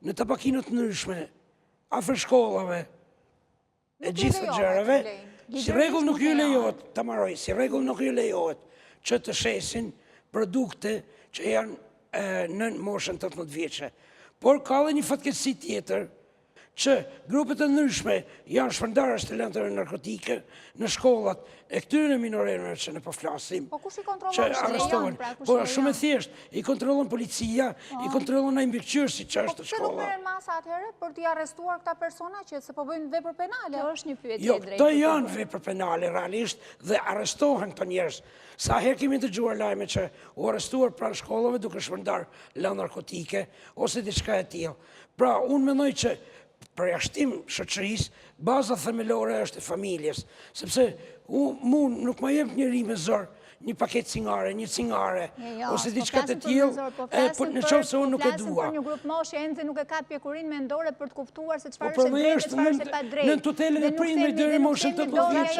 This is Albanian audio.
në tabakino të ndryshme, afër shkollave, e gjithë gjërave, si rregull nuk ju lejohet, ta mbaroj, si rregull nuk ju lejohet që të shesin produkte që janë nën moshën 18 vjeçe. Por ka dhe një fatkeqësi tjetër, që grupe të ndryshme janë shpërndarës të lëndëve narkotike në shkollat e këtyre minorenëve që ne po flasim. Po kush i kontrollon që arrestohen? Pra, po shumë e thjeshtë, i kontrollon policia, i po. kontrollon ai mbikëqyrësi që është në shkolla. Po pse nuk merren masa atëherë për t'i arrestuar këta persona që se po bëjnë vepër penale? Kjo është një pyetje jo, e drejtë. Jo, këto janë vepër penale realisht dhe arrestohen këto njerëz. Sa herë kemi dëgjuar lajme që u arrestuar pranë shkollave duke shpërndarë lëndë narkotike ose diçka e tillë. Pra, unë mendoj që përjashtim shoqërisë, baza themelore është e familjes, sepse mu nuk ma jep njeri me zor një paketë cigare, një cigare, jo, jo, ose diçka të tillë, po e po në qoftë se unë nuk e dua. Po për një grup moshe, ende nuk e ka pjekurinë mendore për të kuptuar se çfarë po, është e drejtë dhe çfarë është e padrejtë. Nën tutelën e prindrit deri në moshën 18 vjeçe.